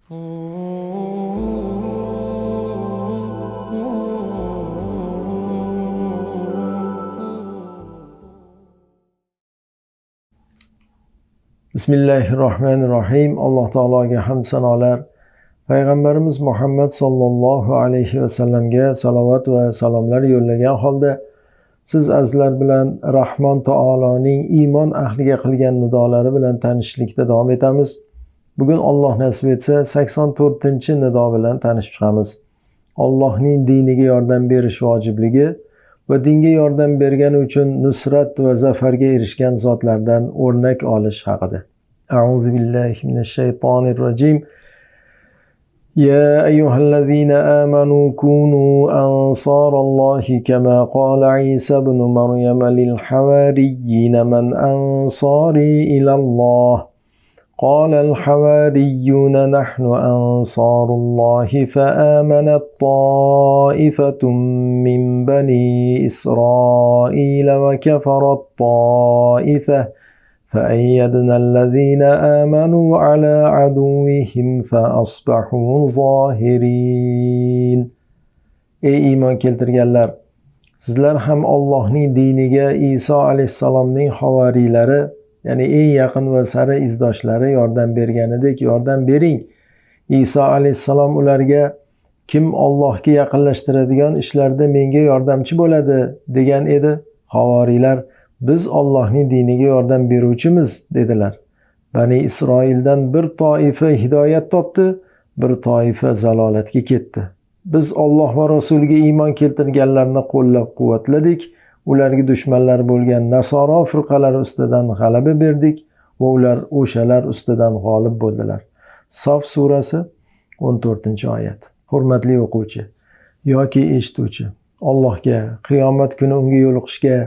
Bismillahirrohmanirrohim. Alloh taologa hamd sanolar, payg'ambarimiz Muhammad sollallohu alayhi vasallamga salovat va salomlar yo'llagan holda siz azizlar bilan Rahmon taoloning iymon ahliga qilgan nidolari bilan tanishishlikda davom etamiz. Bugun Alloh nasib etsa 84-nido bilan tanishib chiqamiz. Allohning diniga yordam berish vojibligi va dinga yordam bergani uchun nusrat va zafarga erishgan zotlardan o'rnak olish haqida. A'udhu billahi minash shaytonir rojim. يا أيها الذين آمنوا كونوا أنصار الله كما قال عيسى ابن مريم للحواريين من أنصاري إلى الله قال الحواريون نحن أنصار الله فآمنت طائفة من بني إسرائيل وكفرت طائفة فأيدنا الذين آمنوا على عدوهم فأصبحوا ظاهرين. Ey iymon keltirganlar, sizlar ham Allohning diniga Iso alayhissalomning havariylari, ya'ni eng yaqin va sari izdoshlari yordam berganidek yordam bering. Iso alayhissalom ularga kim Allohga yaqinlashtiradigan ishlarda menga yordamchi bo'ladi degan edi. Havoriylar biz Allohning diniga yordam beruvchimiz dedilar. Bani Isroildan bir toifa hidoyat topdi, bir toifa zalolatga ketdi. Biz Alloh va rasuliga iymon keltirganlarni qo'llab-quvvatladik. Ularga dushmanlar bo'lgan nasoro firqalari ustidan g'alaba berdik va ular o'shalar ustidan g'olib bo'ldilar. Sof surasi 14-oyat. Hurmatli o'quvchi yoki eshituvchi, Allohga, qiyomat kuni unga yo'liqishga,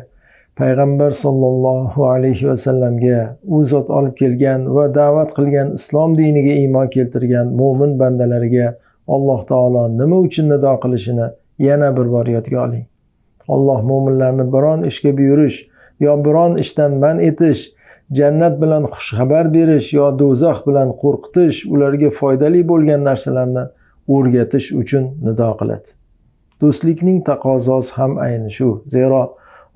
payg'ambar sollallohu alayhi vasallamga, u zot olib kelgan va da'vat qilgan islom diniga iymon keltirgan mo'min bandalariga Alloh taolo nima uchun nido qilishini yana bir bor yodga oling. Alloh mo'minlarni biron ishga buyurish yo biron ishdan man etish, jannat bilan xushxabar berish yo do'zax bilan qo'rqitish, ularga foydali bo'lgan narsalarni o'rgatish uchun nido qiladi. Do'stlikning taqozosi ham ayni shu. Zero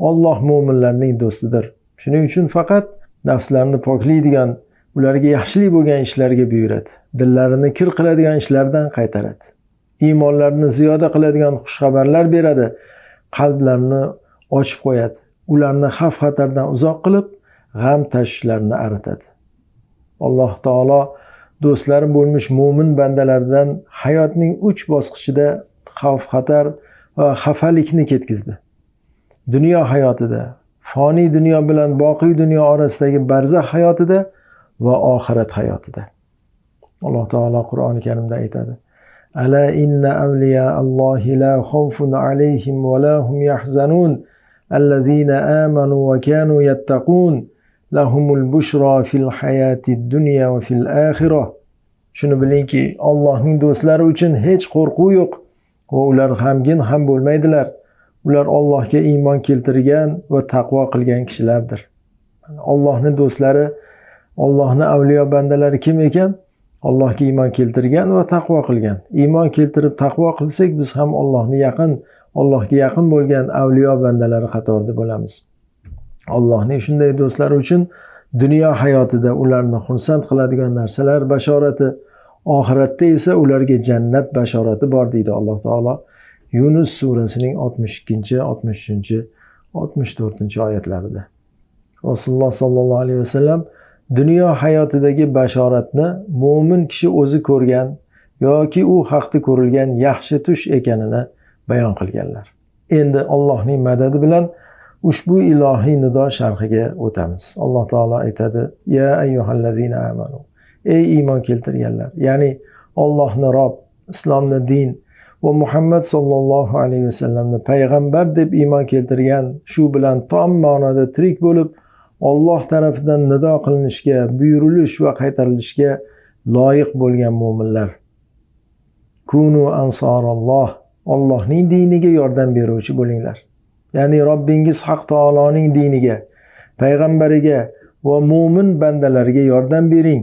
Alloh mo'minlarning do'stidir. Shuning uchun faqat nafslarni poklaydigan, ularga yaxshilik bo'lgan ishlarga buyuradi. Dillarini kir qiladigan ishlardan qaytaradi. Iymonlarini ziyoda qiladigan xushxabarlar beradi. Qalblarni ochib qo'yadi. Ularni xavf-xatardan uzoq qilib, g'am tashvishlarni aritadi. Alloh taolo do'stlari bo'lmish mo'min bandalardan hayotning 3 bosqichida xavf-xatar va xafalikni ketkizdi. Dunyo hayotida, foniy dunyo bilan boqiy dunyo orasidagi barzax hayotida va oxirat hayotida. Alloh taolo Qur'oni Karimda aytadi: Ala inna awliya Allohi la xawfun alayhim va la hum yahzanun allazina amanu va kanu yattaqun lahumul bushra fil hayatid dunya va fil akhirah. Shuni bilingki, Allohning do'stlari uchun hech qo'rquv yo'q va ular g'amgin ham bo'lmaydilar. Ular Allohga iymon keltirgan va taqvo qilgan kishilardir. Allohning do'stlari, Allohning avliyo bandalari kim ekan? Allohga iymon keltirgan va taqvo qilgan. Iymon keltirib taqvo qilsak, biz ham Allohga yaqin bo'lgan avliyo bandalari qatorida bo'lamiz. Allohning shunday do'stlari uchun dunyo hayotida ularni xursand qiladigan narsalar bashorati, oxiratda esa ularga jannat bashorati bor deydi Alloh taolo Yunus surasining 62, 63, 64 oyatlarida. Rasululloh sollallohu alayhi vasallam dunyo hayotidagi bashoratni mo'min kishi o'zi ko'rgan yoki u haqda ko'rilgan yaxshi tush ekanini bayon qilganlar. Endi Allohning madadi bilan ushbu ilohiy nido sharhiga o'tamiz. Alloh taolo aytadi: Ya ayyuhallazina amanu. Ey iymon keltirganlar, ya'ni Allohni Rob, islomni din va Muhammad sollallohu alayhi vasallamni payg'ambar deb iymon keltirgan, shu bilan tom ma'noda tirik bo'lib, Alloh tarafidan nido qilinishga, buyurilish va qaytarilishga loyiq bo'lgan mo'minlar. Kunu ansoralloh, Allohning diniga yordam beruvchi bo'linglar. Ya'ni Robbingiz Haq taoloning diniga, payg'ambariga va mo'min bandalariga yordam bering.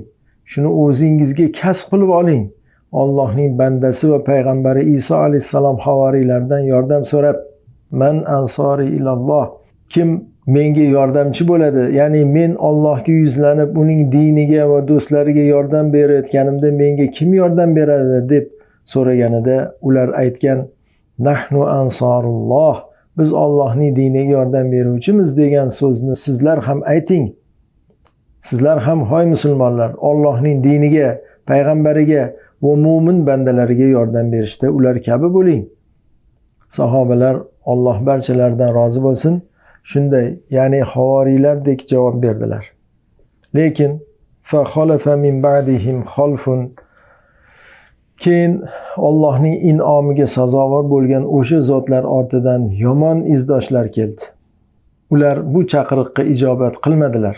Shuni o'zingizga kasb qilib oling. Allohning bandasi va payg'ambari Iso alayhissalom havoriylaridan yordam so'rab, "Man ansori ilalloh", kim menga yordamchi bo'ladi, ya'ni men Allohga yuzlanib uning diniga va do'stlariga yordam berayotganimda menga kim yordam beradi deb so'raganida ular aytgan, "Nahnu ansorulloh", biz Allohning diniga yordam beruvchimiz degan so'zni sizlar ham ayting. Sizlar ham hoy musulmonlar, Allohning diniga, payg'ambariga va mo'min bandalariga yordam berishda ular kabi bo'ling. Sahobalar, Alloh barchalaridan rozi bo'lsin, shunday, ya'ni havoriylardek javob berdilar. Lekin fa khalafa min ba'dihim khalfun, keyin Allohning in'omiga sazovor bo'lgan o'sha zotlar ortidan yomon izdoshlar keldi. Ular bu chaqiriqqa ijobat qilmadilar.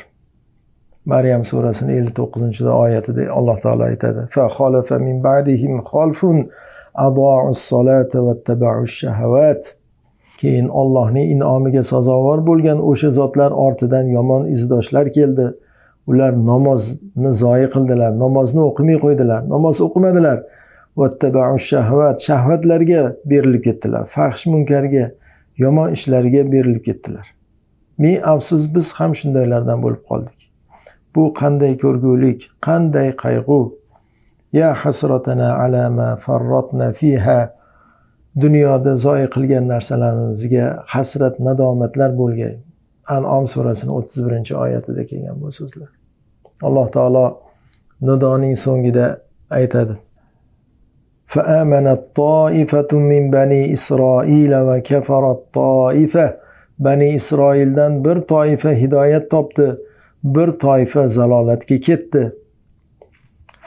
Maryam surasining 59-oyatida Alloh taolo aytadi: "Fa khalafa min ba'dihim khalfun adaa'us solata wattaba'ush shahawat." Keyin Allohning in'omiga sazovor bo'lgan o'sha zotlar ortidan yomon izdoshlar keldi. Ular namozni zoyi qildilar, namozni o'qimay qo'ydilar, namoz o'qimadilar. Wattaba'ush shahawat, shahvatlarga berilib ketdilar, fahsh munkarga, yomon ishlarga berilib ketdilar. Ming afsus, biz ham shundaylardan bo'lib qoldik. Bu qanday ko'rgulik, qanday qayg'u. Ya hasratana ala ma farratna fiha, dunyoda zoyi qilgan narsalarimizga hasrat nadomatlar bo'lgay. An'om surasining 31-oyatida kelgan bu so'zlar. Alloh taolo nidoning so'ngida aytadi: فآمنت طائفة من بني إسرائيل وكفرت طائفة. Bani Isroildan bir toifa hidoyat topdi, bir toifa zalolatga ketdi.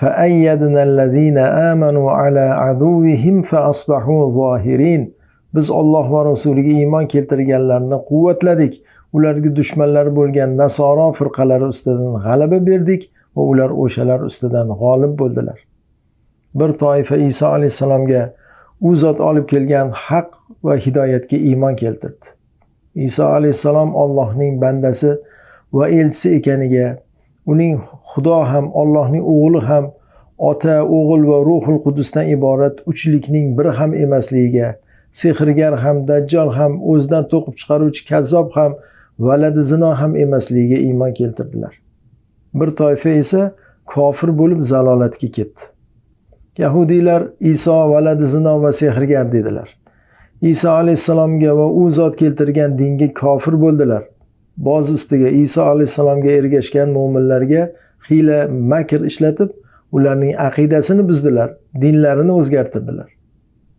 فأيدنا الذين آمنوا على عدوهم فأصبحوا ظاهرين. Biz Alloh va rasuliga iymon keltirganlarni quvvatladik. Ularga dushmanlar bo'lgan nasoro firqalari ustidan g'alaba berdik va ular o'shalar ustidan g'olib bo'ldilar. Bir toifa Iso alayhissalomga u zot olib kelgan haq va hidoyatga iymon keltirdi. Iso alayhissalom Allohning bandasi va elchisi ekaniga, uning Xudo ham, Allohning o'g'li ham, ota, o'g'il va ruhul qudusdan iborat uchlikning biri ham emasligiga, sehrgar ham, dajjol ham, o'zidan to'qib chiqaruvchi kazzob ham, valadi zino ham emasligiga iymon keltirdilar. Bir toifa esa kofir bo'lib zalolatga ketdi. Yahudiylar Iso valadi zino va sehrgar dedilar. Iso alayhissalomga va u zot keltirgan dinga kofir bo'ldilar. Boz ustiga Iso alayhissalomga ergashgan mo'minlarga hiyla makr ishlatib, ularning aqidasini buzdilar, dinlarini o'zgartirdilar.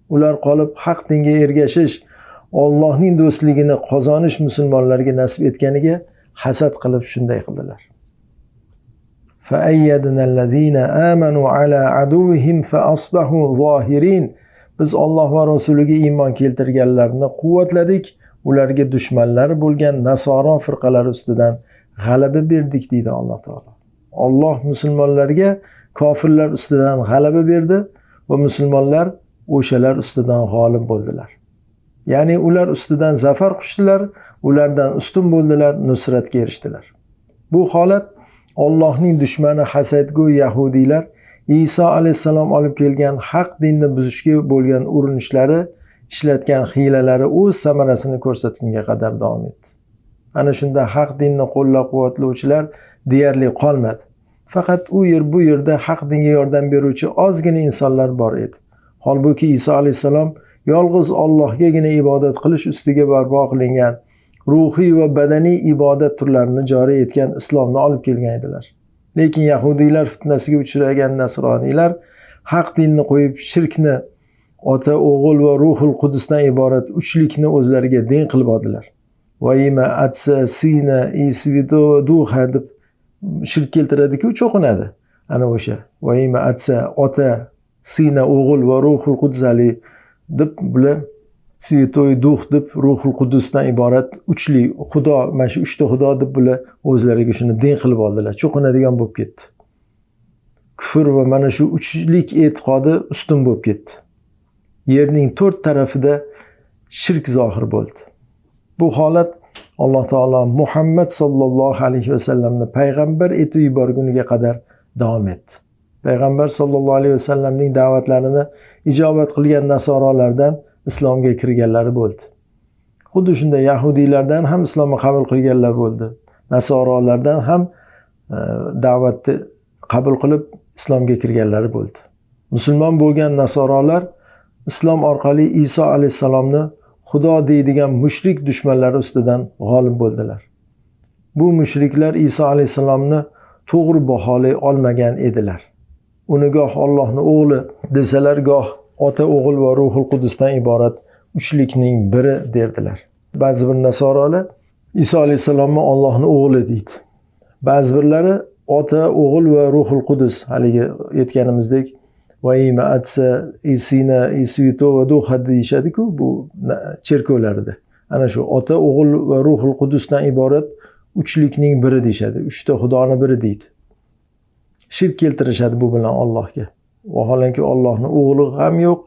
Ular qolib haq dinga ergashish, Allohning do'stligini qozonish musulmonlarga nasib etganiga hasad qilib shunday qildilar. فأيدنا الذين آمنوا على عدوهم فأصبحوا ظاهرين. Biz Alloh va rasuliga iymon keltirganlarni quvvatladik, ularga dushmanlari bo'lgan nasoro firqalari ustidan g'alaba berdik, deydi Alloh taolo. Alloh musulmonlarga kofirlar ustidan g'alaba berdi va musulmonlar o'shalar ustidan g'olib bo'ldilar. Ya'ni ular ustidan zafar quchdilar, ulardan ustun bo'ldilar, nusratga erishdilar. Bu holat Allohning dushmani hasadgo'y yahudiylar Iso alayhissalom olib kelgan haq dinni buzishga bo'lgan urinishlari, ishlatgan hiylalari o'z samarasini ko'rsatgunga qadar davom etdi. Ana shunda haq dinni qo'llab-quvvatlovchilar deyarli qolmadi. Faqat u yer bu yerda haq dinga yordam beruvchi ozgina insonlar bor edi. Holbuki Iso alayhissalom yolg'iz Allohgagina ibodat qilish ustiga barpo qilingan ruhiy va badaniy ibodat turlarini joriy etgan islomni olib kelgan edilar. Lekin yahudiylar fitnasiga uchragan nasroniylar haq dinni qo'yib shirkni, ota, o'g'il va ruhul qudusdan iborat uchlikni o'zlariga din qilib oldilar. Во имя Отца, Сына и Святого Духа deb shirk keltiradi-ku, cho'qinadi. Ana o'sha во имя Отца, ota, Сына, o'g'il va ruhul qudus ali deb bular Святой Дух deb ruhul qudusdan iborat uchli xudo, mana shu uchta xudo deb bular o'zlariga shuni din qilib oldilar. Cho'qinadigan bo'lib ketdi. Kufr va mana shu uchlik e'tiqodi ustun bo'lib ketdi. Yerning to'rt tarafida shirk zohir bo'ldi. Bu holat Alloh taolo Muhammad sallallohu alayhi vasallamni payg'ambar etib yuborguniga qadar davom etdi. Payg'ambar sollallohu alayhi vasallamning da'vatlarini ijobat qilgan nasorolardan islomga kirganlari bo'ldi. Xuddi shunday yahudiylardan ham islomni qabul qilganlar bo'ldi. Nasorolardan ham da'vatni qabul qilib islomga kirganlari bo'ldi. Musulmon bo'lgan nasorolar islom orqali Iso alayhissalomni Xudo deydigan mushrik dushmanlari ustidan g'olib bo'ldilar. Bu mushriklar Iso alayhissalomni to'g'ri baholay olmagan edilar. Uni goh Allohning o'g'li desalar, goh ota, o'g'il va Ruhul Qudusdan iborat uchlikning biri derdilar. Ba'zi bir nasorolar Iso alayhissalomni Allohning o'g'li deydi. Ba'zi birlari ota, o'g'il va Ruhul Qudus, haligi aytganimizdek va ima atsa isina isvito va duha deyishadi-ku bu cherkovlarida. Ana shu ota, o'g'il va Ruhul Qudusdan iborat uchlikning biri deyishadi. Uchta Xudoni biri deydi. Shirk keltirishadi bu bilan Allohga. Vaholanki Allohning o'g'li ham yo'q,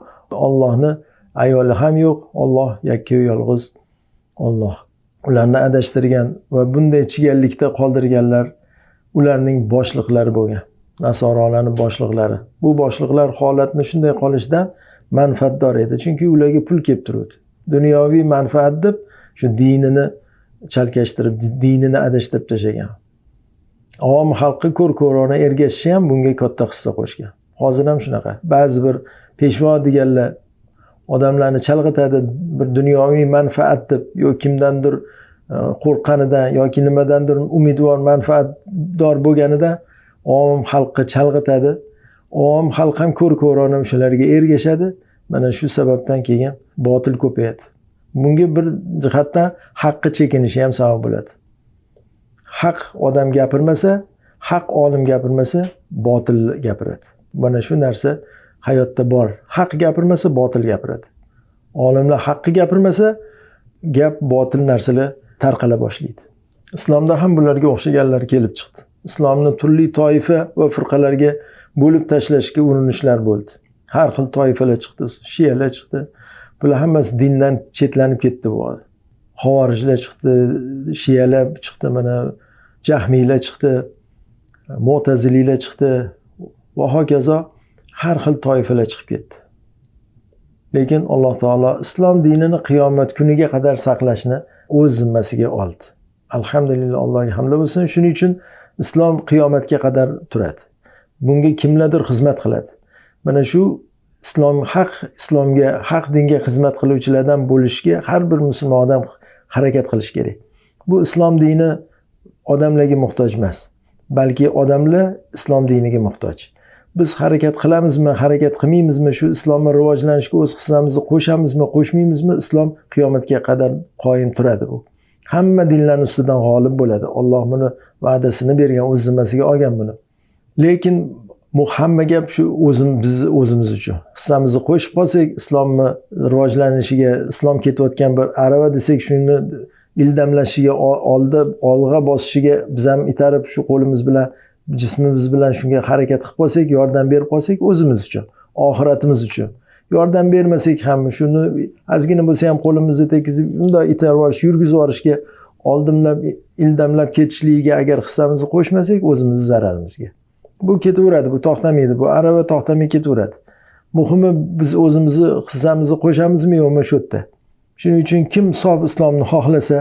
Allohning ayoli ham yo'q. Alloh yakka yolg'iz Alloh. Ularni adashtirgan va bunday chigallikda qoldirganlar ularning boshliqlari bo'lgan. Nasorolarning boshliqlari. Bu boshliqlar holatni shunday qolishidan manfaatdor edi. Chunki ularga pul kelib turdi. Dunyoviy manfaat deb shu dinini chalkashtirib, dinini adashtirib tashlagan. Avom xalqi ko'r-ko'rona ergashishi ham bunga katta hissa qo'shgan. Hozir ham shunaqa. Ba'zi bir peshvo deganlar odamlarni chalg'itadi, bir dunyoviy manfaat deb, yo kimdandir qo'rqqanidan yoki nimadandir umidvor manfaatdor bo'lganidan avom xalqni chalg'itadi. Avom xalq ham ko'r-ko'rona o'shalarga ergashadi. Mana shu sababdan keyin botil ko'payadi. Bunga bir jihatdan haqqi chekinishi ham sabab bo'ladi. Haq odam gapirmasa, haq olim gapirmasa, botil gapiradi. Mana shu narsa hayotda bor. Haq gapirmasa, botil gapiradi. Olimlar haqqi gapirmasa, gap botil narsalar tarqala boshlaydi. Islomda ham bularga o'xshaganlar kelib chiqdi. Islomni turli toifa va firqalarga bo'lib tashlashga urinishlar bo'ldi. Har xil toifalar chiqdi, shiyalar chiqdi. Bular hammasi dindan chetlanib ketdi bu. Xavorijlar chiqdi, shiyalar chiqdi, mana jahmiylar chiqdi, mu'taziliylar chiqdi va hokazo har xil toifalar chiqib ketdi. Lekin Alloh taolo islom dinini qiyomat kuniga qadar saqlashni o'z zimmasiga oldi. Alhamdulillah, Allohga hamd bo'lsin. Shuning uchun islom qiyomatga qadar turadi. Bunga kimlardir xizmat qiladi. Mana shu islom haq, islomga, haq dinga xizmat qiluvchilardan bo'lishga har bir musulmon odam harakat qilish kerak. Bu islom dini odamlarga muhtoj emas, balki odamlar islom diniga muhtoj. Biz harakat qilamizmi, harakat qilmaymizmi, shu islomni rivojlanishiga o'z hissamizni qo'shamizmi, qo'shmaymizmi, islom qiyomatga qadar qoyim turadi bu. Hamma dinlarning ustidan g'olib bo'ladi. Alloh buni va'dasini bergan, o'z zimmasiga olgan buni. Lekin bu hamma gap shu o'zim, biz o'zimiz uchun. Hissamizni qo'shib qolsak, islomni rivojlanishiga, islom ketayotgan bir arava desak, shuni ildamlashiga, oldi olg'a bosishiga biz ham itarib shu qo'limiz bilan, jismimiz bilan shunga harakat qilib qolsak, yordam berib qolsak, o'zimiz uchun, oxiratimiz uchun. Yordam bermasak ham shuni ozgina bo'lsa ham qo'limizni tekizib bundoq itarib yuborish, yurgizib yuborishga, oldimlab, ildamlab ketishligiga agar hissamizni qo'shmasak, o'zimizni zararimizga. Bu ketaveradi, bu to'xtamaydi, bu arava to'xtamay ketaveradi. Muhimi biz o'zimizni hissamizni qo'shamizmi yo'qmi shu yerda. Shuning uchun kim sof islomni xohlasa,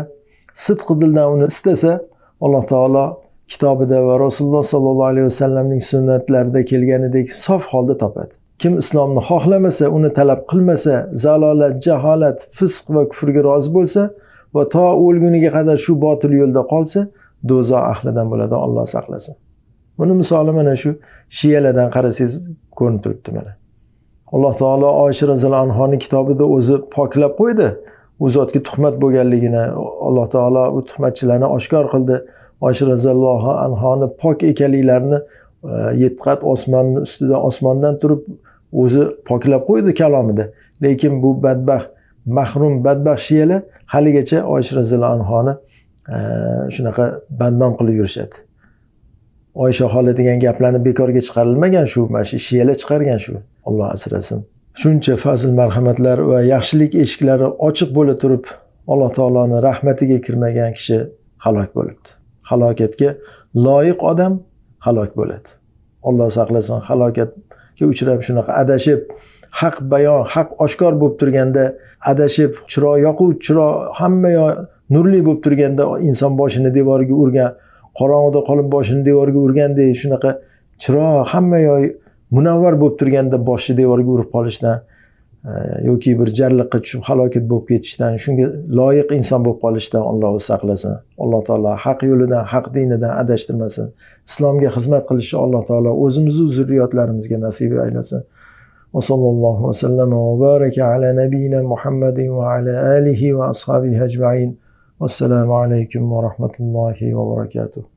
sidqi dildan uni istasa, Alloh taolo kitobida va Rasululloh sollallohu alayhi vasallamning sunnatlarida kelganidek sof holda topadi. Kim islomni xohlamasa, uni talab qilmasa, zalolat, jaholat, fisq va kufrga rozi bo'lsa va to o'lguniga qadar shu botil yo'lda qolsa, do'zax ahlidan bo'ladi, Alloh saqlasin. Buni misoli mana shu shiyalardan qarasangiz ko'rinib turibdi mana. Alloh taolo Oysha roziyallohu anhoning kitobida o'zi poklab qo'ydi. U zotga tuhmat bo'lganligini Alloh taolo u tuhmatchilarni oshkor qildi. Oysha roziyallohu anhoni pok ekanliklarini 7 qat osmonning ustida osmondan turib o'zi poklab qo'ydi kalomida. Lekin bu badbaxt, mahrum badbaxt shiyalar haligacha Oysha roziyallohu anhoni shunaqa badnom qilib yurishadi. Oysha xola degan gaplarni bekorga chiqarilmagan, shu mana shu shiyalar chiqargan shu. Alloh asrasin. Shuncha fazl marhamatlar va yaxshilik eshiklari ochiq bo'la turib, Alloh taoloning rahmatiga kirmagan kishi halok bo'libdi. Halokatga loyiq odam halok bo'ladi. Alloh saqlasin, halokatga uchrab shunaqa adashib, haq bayon, haq oshkor bo'lib turganda adashib, chiroq yoquv chiroq hamma yoq nurli bo'lib turganda inson boshini devorga urgan, qorong'uda qolib boshini devorga urgandek shunaqa chiroq hamma yoq munavvar bo'lib turganda boshni devorga urib qolishdan yoki bir jarliqqa tushib halokat bo'lib ketishdan, shunga loyiq inson bo'lib qolishdan Alloh saqlasin. Alloh taolo haq yo'lidan, haq dinidan adashtirmasin. Islomga xizmat qilishni Alloh taolo o'zimizni zurriyotlarimizga nasib aylasin. Va sallallohu vasallam va baraka ala nabiyina Muhammadin va ala alihi va ashabihi ajmain. Vassalomu alaykum va rahmatullohi va barakatuh.